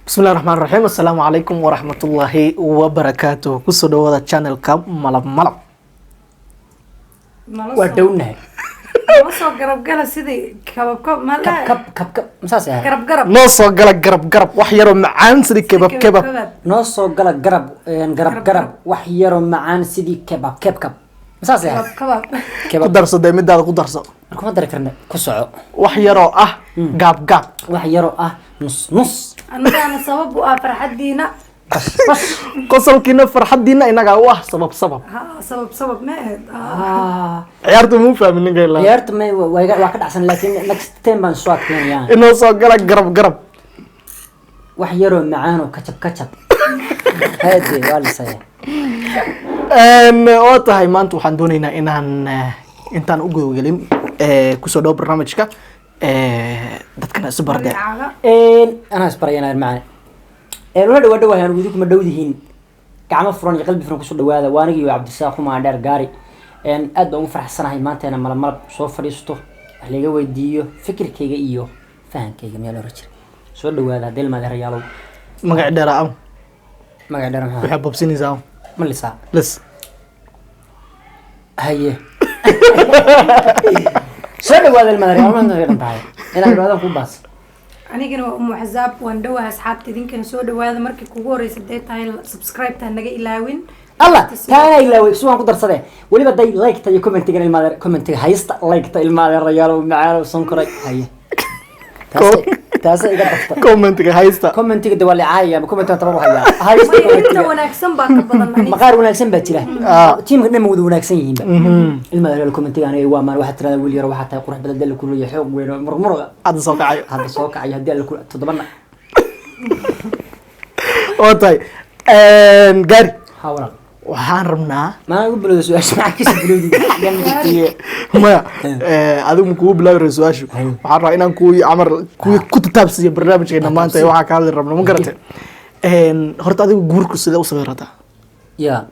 Bismillahi raxmaan raxiim. Assalaamu calaykum waraxmatullaahi wabarakaatuh. Kusoo dhawaada channelka Malab Malab. Nala Waa soo- dhownahay. Nala soo garab gala sidii kababka ma Kab kab kab kab, masaas ahay. Garab garab. Noo soo gala garab garab, wax yaroo macaan sidii kebab kebab. Noo soo gala garab garab garab, wax yaroo macaan sidii kebab kebkab, masaas ahay. Kabab kabab. Ku Kebab. darso dee, midaada ku darso. Marka ma dari karna, ku soco. Wax yaroo ah gaab gaab. Wax yaroo ah nus nus. Annagaana sabab u ah farxadiina. Qosolkiina farxadiina inagaa u ah sabab sabab. Ha, sabab sabab ma ahayd. Ciyaarta muu fahmin ninka ilaa. Ciyaarta may waa ka dhacsan, laakiin next time baan soo adkeenayaa. Inoo soo gala garab garab. Wax yaroo macaan oo kacab kacab haade waa lisaya. Oo tahay, maanta waxaan dooneynaa inaan intaan u gudagelin, kusoo dhawo barnaamijka, dadkana isu bardee. Magacaaga? Anaa isbarayana macane wala dhawaa dhawahay, anigu idinkuma dhowdihiin. Gacmo furan iyo qalbi furan kusoo dhawaada. Waa anigii Cabdisaaq Xumaan Dheer Gaari. Aad baan ugu faraxsanahay maanteena Malab Malab soo fadhiisto, wax laga weydiiyo fikirkayga iyo fahankayga meel hore jira. Soo dhawaada haddii ilmadeerayaalow. Magac dheera am. Magac dheer maxaa? Waxaa bobsinaysaa am. Ma lisaa? Lis. Haye, soo dhawaada ilmadeerayaal. Maanta way dhan tahay inaad dhawaadaan ku baas. Anigana waa Umu Xasaab, waan dhawahay. Asxaabta, idinkana soo dhawaada. Markii kugu horeysa dee tahay, subscribe-ta naga ilaawin. Allah taana ilaaway, si waan ku darsadee. Weliba day like-ta iyo commentiga, ilmaadeer, commentiga haysta, like-ta, ilmaadeerayaalow macaanow sonkoray. Haye, taasa iga dafta. Commentiga haysta. Commentiga de waa licaayaya ma commentiga tabar u hayaa haysta. Maya, inta Commentiga. wanaagsan baa ka badan aniga. Maqaar wanaagsan baa jira, tiimka dhan ma wada wanaagsan yihiinba. Ilmaadeerayaal, commentiga aniga waa maan. Waxaad tirahdaa wiil yaro waxaa tahay qurux badan, dalla kuleeya xoog weyn oo murmuruga. Hadda soo kacayo. Hadda soo kacayo haddii alla ku toddobana. Oo tahay, Gaari. Ha, walaal. Waxaan rabnaa Maana ugu bilowda su-aasha, maxaa kasii bilowdi xaggan jirtiye? Maya, adigu ma kugu bilaabi raba su-aashu. Waxaan rabaa inaan kuwi camar kuwi ku tataabsiiyo barnaamijkeena maanta ee waxaa ka hadli rabno, ma garate? Horta adigu guurku sidee u sawirataa? Ya.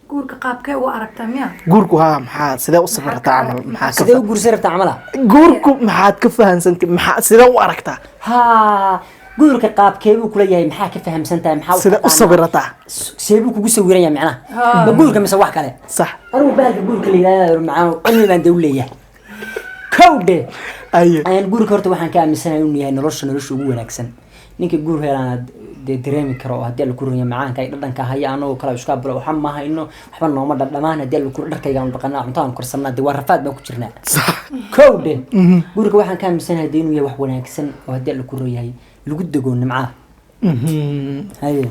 Guurka qaabkee u aragtaa miya? Guurku ha, maxaa sidee u sawirataa camal, maxaa ka Sidee u guursan rabtaa camala? Guurku maxaad ka fahansantay, maxaa sidee u aragtaa? Ha, guurka qaabkee buu kula yahay, maxaa ka fahamsan tahay, maxaa u Sidee u taqaanaa? sawirataa? See buu kugu sawiran yahay macnaha, ma guurka mise wax kale? Sax. Anigu bahalka guurka la yidhahdo macaan cilmi baan dee u leeyahay, kow dhe. Aye. Ayaan guurka horta waxaan ka aaminsanahay inuu yahay nolosha ugu wanaagsan. Ninka guur helaana dee dareemi karo oo haddii alla ku runya macaanka ay dhadhanka haya. Anagoo kale isku ablo waxa ma hayno, waxba nooma dhadhamaan. Haddii alla ku dharkaygaan dhaqanaa, cuntaan korsanaa, dee waa rafaad baan ku jirnaa. Kow dhe, guurka waxaan ka aaminsanahay dee inuu yahay wax wanaagsan oo haddii alla ku run yahay lagu dego nimcaha. Haye.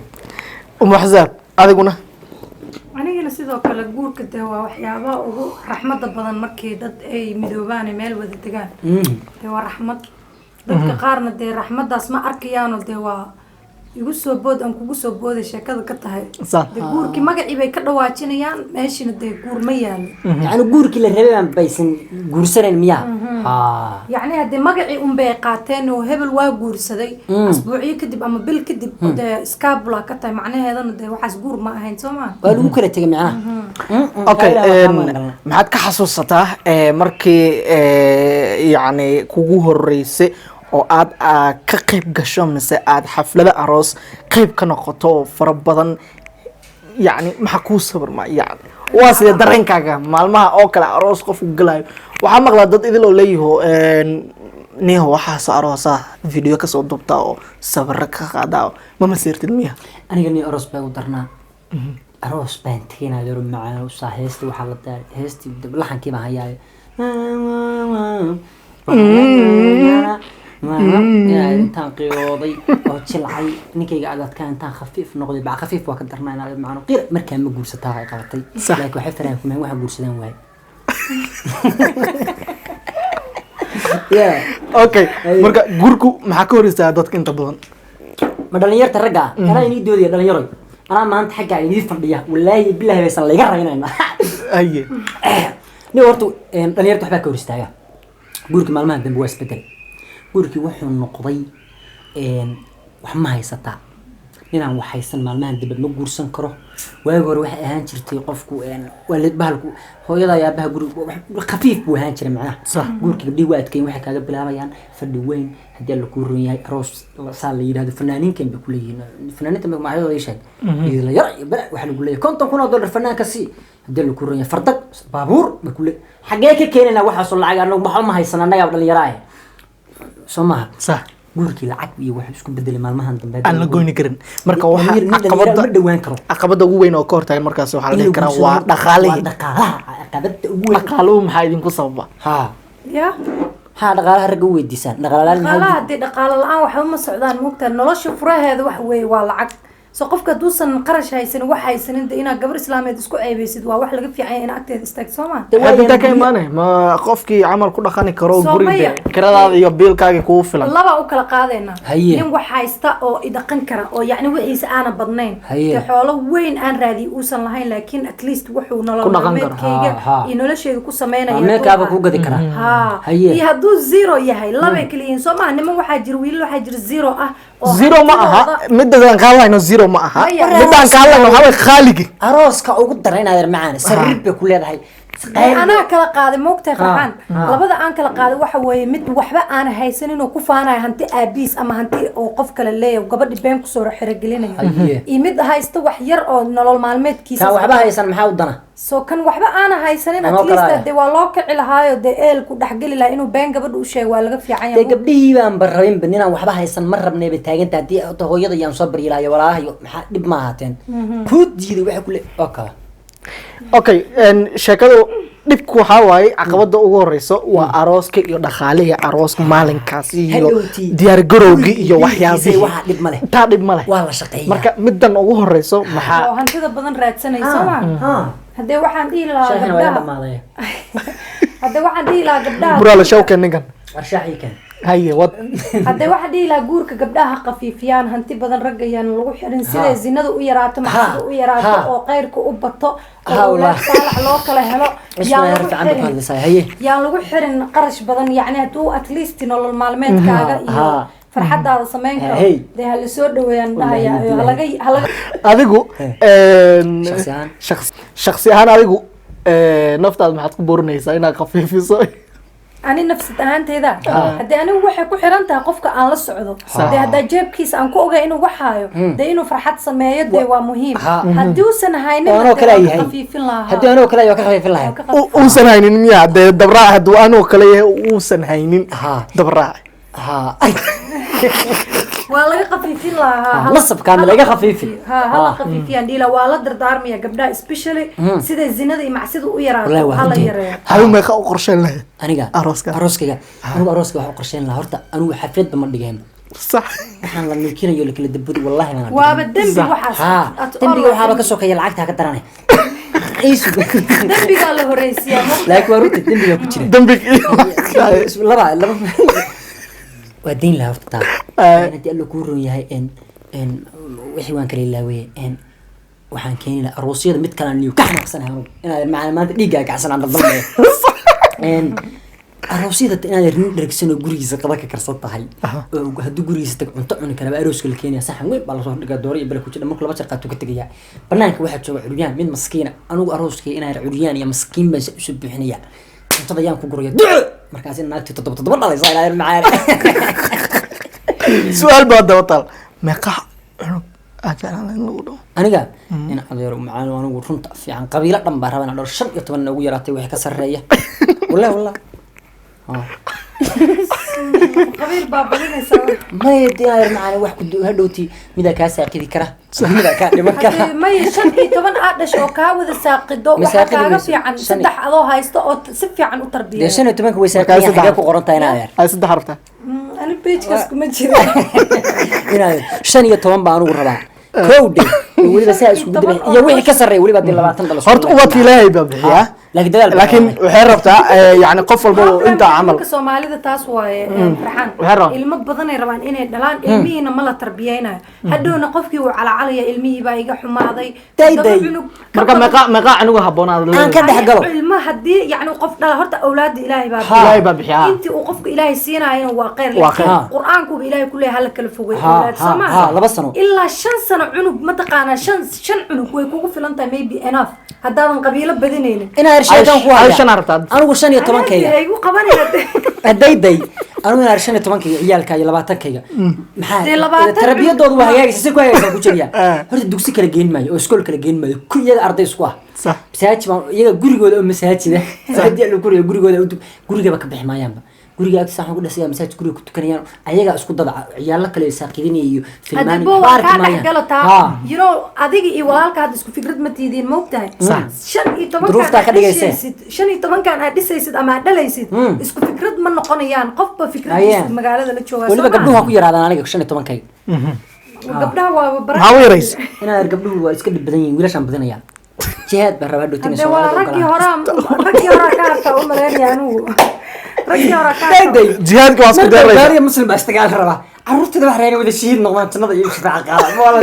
Umu Xasaab, adiguna? Anigana sidoo kale, guurka dee waa waxyaabaha ugu raxmadda badan. Markii dad ay midoobaan ay meel wada degaan, dee waa raxmad. Dadka qaarna dee raxmaddaas ma arkayaanoo dee waa igu soo bood aan kugu soo booday sheekada ka tahay. Sax. Dee guurkii magacii bay ka dhawaajinayaan, meeshina dee guur ma yaalo. Yacni guurkii la rabay baan baysan guursanayn miyaa? Ha. Yacni haddee magacii unbay qaateen oo hebel waa guursaday, asbuucyo kadib ama bil kadib dee iskaabula ka tahay. Macnaheedana dee waxaas guur ma ahayn, soo maa? Waa lagu kala tegay macnaha. Okay, maxaad ka xasuusataa markii yacni kugu horeysay oo aad ka qayb gasho mise aad xaflada aroos qayb ka noqoto oo fara badan? Yacni maxaa kuu sawirma, yani waa sidee dareenkaaga maalmaha oo kale aroos qofku galayo? Waxaa maqlaa dad idil oo leeyaho niho waxaas aroosaa video kasoo duubtaa oo sawiro ka qaadaa. Ma masiirtid miya? Aniga nin aroos baa u darnaa. Aroos baan teginaa yaro macaan usaa. Heestii waxaa la daaray, heestii laxankii baan hayaayo intaan qiyooday oo jilcay ninkayga adadkaa, intaan khafiif noqday, bac khafiif waa ka darnaa inaad macno qir markaa ma guursataa ay qabatay. Sax. Laakiin waxay faraan kumeen waxa guursadaan waaye. Yeah. Okay, marka guurku maxaa ka hor istaaga dadka inta badan? Ma dhalinyarta ragga ah anaa inii doodaya? Dhalinyaroy, anaa maanta xagga inii fadhiya, wallaahi bilahi baysan layga raynayna. Aye. Nin horta dhalinyarta waxbaa ka hor istaaga guurkii. Maalmaha dambe waa isbedel. Guurkii wuxuu noqday wax ma haysataa. Ninaan wax haysan maalmahan dambe ma guursan karo. Waagi hore waxay ahaan jirtay qofku waa bahalku hooyada iyo aabaha guri khafiif buu ahaan jiray macnaha. Sax. Guurka gabdhihi waa adkeyn, waxay kaaga bilaabayaan fadhi weyn haddii Alla kuu ron yahay, aroos saa la yidhahdo, fanaaniinkan bay kuleeyihiin, fanaaniinta magacyadooda ii sheeg iyo la yar iyo bala, waxaa lagu leeyahay $50,000 fanaanka sii, haddii Alla kuu ron yahay fardag baabuur bay kule. Xaggee ka keenaynaa waxaasoo lacag? Anagu waxba ma haysan, annagaa dhalinyaro ah, soo maaha? Sax. Guurkii lacag iyo wuxuu isku bedelay maalmahan dambe Aan la goyni karin. Marka Nin waxa nin dhalinyaro caqabada ma dhawaan karo. Caqabada ugu weyn oo ka hortaagan markaas waxaa la dhihi karaa waa waa dhaqaalihii. Dhaqaalaha caqabada ugu weyn. Dhaqaaluhu maxaa idinku sababa? Ha. Ya. Ha, dhaqaalaha ragga u weydiisaan, dhaqaalaha. Dhaqaalaha haddii dhaqaalo la-aan waxba ma socdaan, moogtaa? Nolosha furaheeda wax weeye waa lacag. So qofka hadduusan qarash haysanin, wax haysanin, de inaad gabar islaameed isku ceebeysid waa wax laga fiican yahay, inaad agteeda istaagto, soo ma? Hadda intaa ka imaanay ma qofkii camal ku dhaqani karo Soo guriga maya. kiradaada iyo biilkaaga kugu filan? Laba u kala qaadayna. Haye. Nin wax haysta oo idhaqan kara oo yacni wixiisa aana badnayn, Haye. dee xoolo weyn aan raadiy uusan lahayn, laakiin at least wuxuu nolol Ku dhaqan karo. maalmeedkayga Ha, ha. iyo nolosheeda ku sameynaya Meekaaba ku gadi karaa. Ha. Haye. Iyo hadduu zero yahay, labay kala yihiin, soo maha? Niman waxaa jira, wiilal waxaa jira zero ah oo Zero ma aha. hantidooda- Midaan ka hadlayno zero ma aha. Maya. Midaan ka hadlayno waxaa waye khaaligi. Arooska ugu dara inaad macaan sariir bay ku leedahay. Anaa kala qaaday, moogtahay Farxaan? Ha. Labada aan kala qaaday waxa weeye mid waxba aan haysanin oo ku faanaya hanti aabiis ama hanti oo qof kale leeyahay, gabadhi been kusoo xerogelinayo, Haye. iyo mid haysta wax yar oo nolol maalmeedkiisa. Kaa waxba haysan maxaa u dana? So kan waxba aana haysanin Anoo at least kale ah. dee waa loo kici lahaayo, dee eelku dhexgeli lahaa, inuu been gabadha u sheego waa laga fiican Dee yahay. gabdhihii baan ba rabinba, ninaan waxba haysan ma rabnay bay taaganta. Haddii horta hooyada yaan soo baryi lahayo, walaalaha iyo maxaa dhib ma ahaateen kuu diiday, waxay ku le okay. Okay, sheekadu dhibku waxaa waaye caqabada ugu horeyso waa arooska iyo dhaqaalihii arooska maalinkaas iyo Hadhowtii diyaar garowgii iyo gurigiisa waxyaabihii. Waxaa dhib ma leh. Taa dhib ma leh. Waa la shaqeeyaa. Marka midan ugu horeyso maxaa? Oo hantida badan raadsanay, soo ma? Ha. Haddee waxaan dhihi lahaa Shaahina waa iga gabdhaha dhamaaday. Haddee waxaan dhihi lahaa gabdhaha Buraala shawka ninkan. Warshaaxii kan. Haye, wad. Haddee waxaan dhihi lahaa guurka gabdhaha ha khafiifiyaan, hanti badan ragga ayaan lagu xirin, siday zinada u yaraato, macsida u yaraato, oo khayrka u bato, oo awlaad saalax loo kala helo. Isma Yaan lagu fiican bay ku xirin hadlaysaa. Haye. Yaan lagu xirin qarash badan, yacni hadduu at least nolol maalmeedkaaga iyo farxadaada samayn karo, Hey. dee hala soo dhaweeyaan Wallahi dhahaya billahi. halaga halaga. Adigu Shakhsi ahaan. Shakhsi ahaan adigu naftaada maxaad ku boorinaysaa inaad khafiifiso? Ani nafsad ahaanteyda, haddii anigu waxay ku xiran tahay qofka aan la socdo. Dee haddaa jeebkiisa aan ku ogay inuu wax hayo, dee inuu farxad sameeyo dee waa muhiim. Haddii uusan haynin, Oo anoo dee kale waan ka yahay. khafiifin lahaa. Haddii anoo kale yahay, waa ka khafiifin lahay. Waan ka khafiifin. Uusan haynin miya? Dee dabraac hadduu anoo kale yahay uusan haynin, dabraac. Waa laga khafiifin lahaa. Nasabkaana laga khafiifi. Ha, hala khafiifiyaan dhiila, waa la dardaarmaya gabdhaha, especially siday zinada iyo macsida u yaraato. Wallahi waa hala runtii. yareeyo. Halu meeqa u qorsheyn lahayd? Aniga? Arooska. Arooskayga, anigu arooska waxaa u qorsheyn lahaa horta anigu xafladba ma dhigeen. Waxaan la milkinayo, lakala dabudi, wallahi baan Waaba dembi waxaas. At all dembiga waa waxaaba ka dembi. sokeeya lacagta ka daranay. Iisu. Dembigaa la horeysiiyaa ma Laakiin waa runta, dembigaa ku jira. Dembiga iyo Laba laba waa dayn lahaa horta taa. Haddii Alla kuu ron yahay n wixii waan kala ilaaweye, waxaan keeni lahaa aroosyada mid kalaan niyo ka xanaaqsanahay anugu inaad macana maanta dhiiggaa kacsan aan daldalmaya. Aroosyada inaad nin dhergsan oo gurigiisa qada ka karsan tahay oo hadduu gurigiisa tag cunto cuni karaba, arooska la keenaya saxan weyn baa lasoo dhigaa, dooro iyo bale ku jira, marka laba jeer qaatuu ka tegayaa. Banaanka waxaa jooga curyaan, mid maskiina. Anigu arooskay inaan curyaan iyo maskiin baan usoo buuxinaya, cuntada yaan ku guraya duco, markaas in naagtii toddoba toddoba dhalaysa ilaa macaan. Su-aal baa daba taal: meeqa cunug aad jeclaan lahayd in lagu dhaho? Aniga in adeero macaan, anigu runta fiican qabiilo dhan baa raba inaan dhalo, 15 ugu yaraatay wixii ka sarreeya, wallahi wallahi. Qabiil baa badinaysa. Maya dee adeer macaan, wax ku hadhowti midaa kaa saaqidi kara, midaa kaa dhiman kara. Haddii maya 15 aad dhasho oo kaa wada saaqido, Ma waxaa saaqidi kaaga mayso. fiican saddex adoo haysto oo si fiican u Dee tarbiyeeyo. 15-ka way Markaa saaqidayaan, saddex. xagee ku qoran tahay in adeer? Ay saddex rabtaa? Ani pagekaas kuma jiro. In adeer 15 baa anigu rabaa, kow dhe oo weliba saa iskugu 15 dibay iyo wixii ka sarreeya, weliba dee 20 dhalo. Horta ubadka Ilaahay baa bixiyaa. Laakiin dadaal baa Laakiin rabaa. waxay rabtaa yani qof walba oo intaa camal Ilka Soomaalida taas waaye, Farxaan. Waxay rabaan. Ilmo badan ay rabaan inay dhalaan, ilmihiina ma la tarbiyeynayo. Hadhowna qofkii wuu calacalaya, ilmihii baa iga xumaaday. Day, Toddoba day. cunug ka Marka badan. Meeqa anigu habboon aad Aan ka leedahay? dhex galo. Ilmo haddii yacni qof dhala, horta awlaada Ilaahay baa Ha. Ilaahay baa bixiya. Intii uu qofka Ilaahay siinaayana waa khayr. Waa khayr. Ha. Qur-aankuba Ilaahay ku leeyahay hala kala fogey Ha, awlaad, ha, soo maaha? ha, 2 sano. Ilaa 5 sano cunug, mataqaanaa, shan cunug way kugu filan tahay, maybe enough, haddaadan qabiilo badinaynin. Inaa sheekan ku haya. Ay, shan aragtaa. Anigu 15-kayga. Ay igu qabanaya. Hadday anigu inaa 15-kayga ciyaalka iyo 20-kayga maxaa Dee 20 tarbiyadoodu waa hagaagaysa, si ku hagaagaysa ku jiriya. Eh. Horta dugsi kala geyn maayo oo iskool kala geyn maayo, ku iyaga arday isku ah. Masaajid baan iyaga gurigooda oo masaajida haddii la guriga gurigooda u gurigaba ka bixi maayaanba. Guriga agtiisa waxaan ku dhasaya masaajid, guriga ku tukanayaan, ayagaa isku dada ciyaalo kale saaqidinaya iyo filmaan Hadii waxba waa arki kaa maayaan. dhex galo taa. Ha. You know, adiga iyo walaalka hadda isku fikrad ma tiidiin, ma ogtahay? 15-kan Duruuftaa ka aad dhigayse. dhisaysid, 15-kan aad dhisaysid ama aad dhalaysid, isku fikrad ma noqonayaan. Qofba fikradiisu Ayaan. magaalada la joogaa, Weliba soo gabdhuhu maaha? waa ku yaraadaan aniga 15-kayga. Gabdhaha waaba bara. Maxaa u yaraysa? Inaad gabdhuhu waa iska dhib badan yihiin, wiilashaan badinayaa. Jihaad baan rabaa dhowtina Hadee waa Soomaalida raggii ogolaan. horaa, raggii horaa ka hartaa u malaynaya anigu. Raggii horaa ka hartaa. Day. Jihaadka waa isku Marka diyaarinaysa. gaariga muslim baa istagaal rabaa. Carruurtada wax reer wada shahiid noqdaan, jannada iyo shafaaca qaada. Ma wala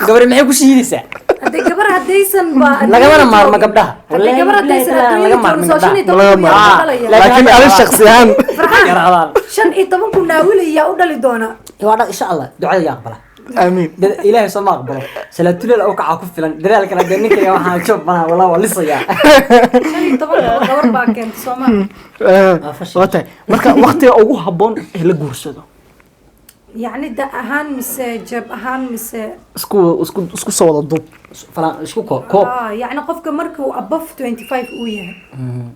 gabadhi maxay ku shahiidaysaa? Hadee gabar haddaysan ba Lagamana maarmo gabdhaha. Hadee Wallaahi gabar billahi haddaysan taala adduunyada laga maarmin joogin, soo shan iyo gabdhaha. toban kun Laga yaa u maarmo. dhalaya. Laakiin Laakiin adi shakhsi ahaan Farxaan, Yaraadaan. 15 kun naawilaya u dhali doona. Waa dha insha Allah ducada yaa aqbala. Aamiin. Ilaahay soo ma aqbalo. Salaatuleel oo kaca ku filan. Dadaalkana dee ninkayga waxaan joog banaa walaa waa lisayaa. 15 gabar baa keentay, soo ma? Fashil. Waa tahay. Marka waqtiga ugu habboon ee la guursado? Yacni da ahaan mise jeeb ahaan mise? Isku soo wada duub. Falan isku koob. Ah, yacni qofka markuu above 25 uu yahay.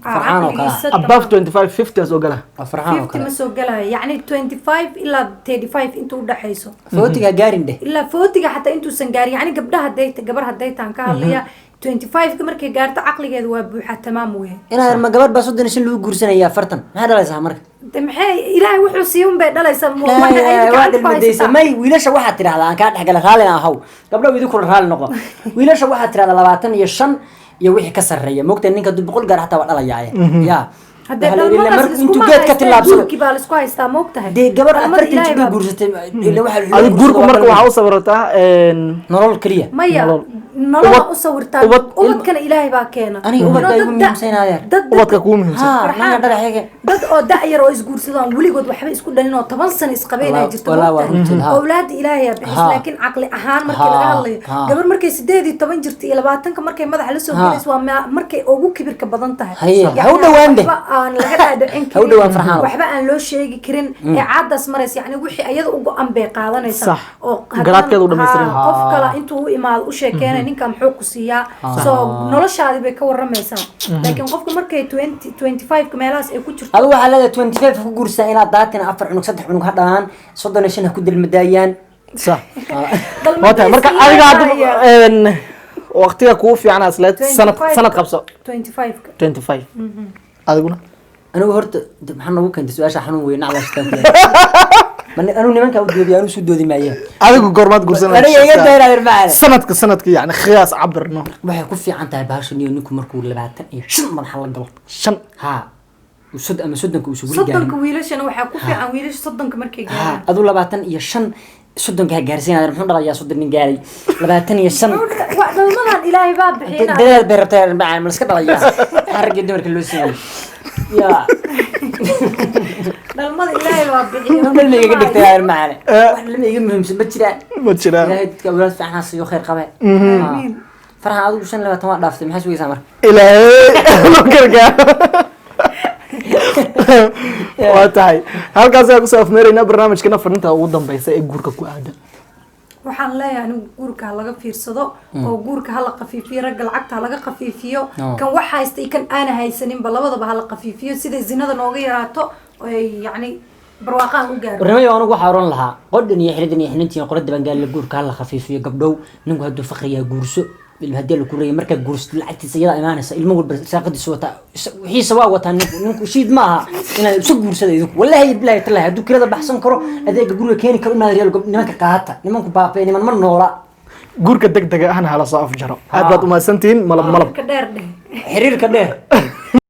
Ah, Farxaan oo kale ah. caqligiisa Above 25, 50 soo gala. Waa Farxaan oo 50 kale. ma soo galayo, yacni 25 ilaa 35 inta udhaxayso. 40-ga gaarin dheh. Ilaa 40-ga xataa intuusan gaarin. Yacni gabdhaha hadday gabar hadday taan ka hadlaya, 25 ka markay gaarto caqligeeda waa buuxa, tamaam weyn. Inaad ma gabadh baa 35 lagu guursanaya, 40 maxaa dhalaysaa marka? De maxay, Ilaahay wuxuu siiye un bay dhalaysaa, waxay ayada waa gacanta ku dhalmadaysa. haysataa. May, wiilasha waxaad tidhahdaa, aan kaa dhexgala, raalli aan ahaw, gabdhahu idinkuna raalli noqo. Wiilasha waxaad tidhahdaa 25 iyo wixii ka sarreeya. Moogta ninka hadduu 100 gaar xataa waa dhalayaaye ya. Haddee Waxaa la yidhi, dhalmadaas markuu liskuma intuu geed ka haystee, tillaabsado. guurkii baa laisku haystaa, ma ogtahay? Dee gabar Dhalmada 40 Ilaahay jir baa guursatay ila waxaa Adi guurku marka waxaa u sawirataa nolol keliya. Maya. Nolol. Nolol Ubad- u sawirtaa. Ubadkana Ilaahay baa keena. Aniga You ubadka know, igu dad muhiimsan adeer. Ubadka kugu muhiimsan. Ha, Farxaan. naga dhagaxyga. Dad oo da-yar oo isguursadaan weligood waxba isku dhalin oo 10 sano isqabeen ay jirto, Walaa waa ma runtii, ogtahay? ha. Awlaada Ilaahay aa bixis, laakiin caqli ahaan markii laga hadlayo, gabar markay 18 jirta iyo 20-ka markay madaxa la soo galayso waa markay ugu kibirka badan tahay. Haye, Yacni ha u dhowaan deh. waxba aan laga dhaadhicin Ha u dhowaan karin, Farxaan. waxba aan loo sheegi karin ee caadaas maraysa, yacni wixii ayada u go-an bay qaadanaysaa. Sax. Oo haddana- Garaadkeeda u dhammaystiran. Ha, qof kale intuu u imaado u sheekeynaya, ninka muxuu ku siiyaa, so noloshaadi bay ka waramaysaa. Laakiin qofka markay 20, 25 ka meelahaas ay ku jirto. Adigu waxaa leedahay 25 ku guursaa inaad daatina afar cunug, saddex cunug ha dhalaan, 35 ha ku dilmadaayaan. Sax. Dhalmadiisa Waa tahay. Marka Ilaahay adiga hadda baa waqtiga kugu fiican aad isleed sanad 25 sanad qabso. 25 ka. 25 adiguna? Anigu horta maxaa noogu keentay su-aasha xanuun weyn nacla shitaan ku anigu nimankaa u doodiya, anigu suu doodi maayeen. Adigu goormaad guursanaysaa? Aniga iga daynaayeen macale. Sanadka yani qiyaas cabirno. Waxay ku fiican tahay bahashan iyo ninku markuu 25 madaxa la galo. Shan. Ha, uu ama 30-ka uusan weli gaarin. 30-ka wiilashana waxaa ku fiican wiilasha 30-ka markay Ha, gaaraan. aduu 25, 30-ka ha gaarsiinaya, muxuu dhalayaa 30 nin gaaray 25? Waa dhalmadan Ilaahay baa bixina. Dadaal bay rabtaa macale, ma la iska dhalayaa? Maxaa rag iyo dumarka loo siiyey ya? Dhalmada Ilaahay baa bixiya. Dhalma iga dhigtay macale, wax dhalma iga muhiimsan ma jiraan. Ma jiraan. Ilaahay dadka awlaad fiican ha siiyo, khayr qabe. Aamiin. Farxan, adigu 25 waa dhaaftay, maxaa sugaysaa marka? Ilaahay loo gargaaro. Waa tahay, halkaas ayaan kusoo afmeeraynaa barnaamijkana. Fariinta ugu dambeysa ee guurka ku aadan? Waxaan leeyahay anigu guurka ha laga fiirsado oo guurka ha la khafiifiyo, ragga lacagta ha laga khafiifiyo. No. Kan wax haysta iyo kan aana haysaninba labadaba ha la khafiifiyo, siday zinada nooga yaraato oo ay yacni barwaaqaan u gaaro. Warnimayo, anigu waxaa oran lahaa qodhan iyo xiridan iyo xinantiin qorada bangaal, guurka hala khafiifiyo. Gabdhow, ninku hadduu fakriyaa guurso. Ilma haddii la kureeyay markaa guursato, lacagtiisa iyadaa imaanaysa. Ilmo walba saaqadiisa wataa, wixiisa waa wataa. Ninku shiid ma aha inaad isu guursada idinku. Wallaahi bilaahi tallahi, hadduu kirada baxsan karo, adeega guriga keeni karo, inaad reer nimanka qaata. Nimanku baabay, niman ma noola. Guurka degdega ahna hala soo afjaro. Aad baad umahadsantihiin. Malab malab. Ka dheer dheh. Xiriirka dheer.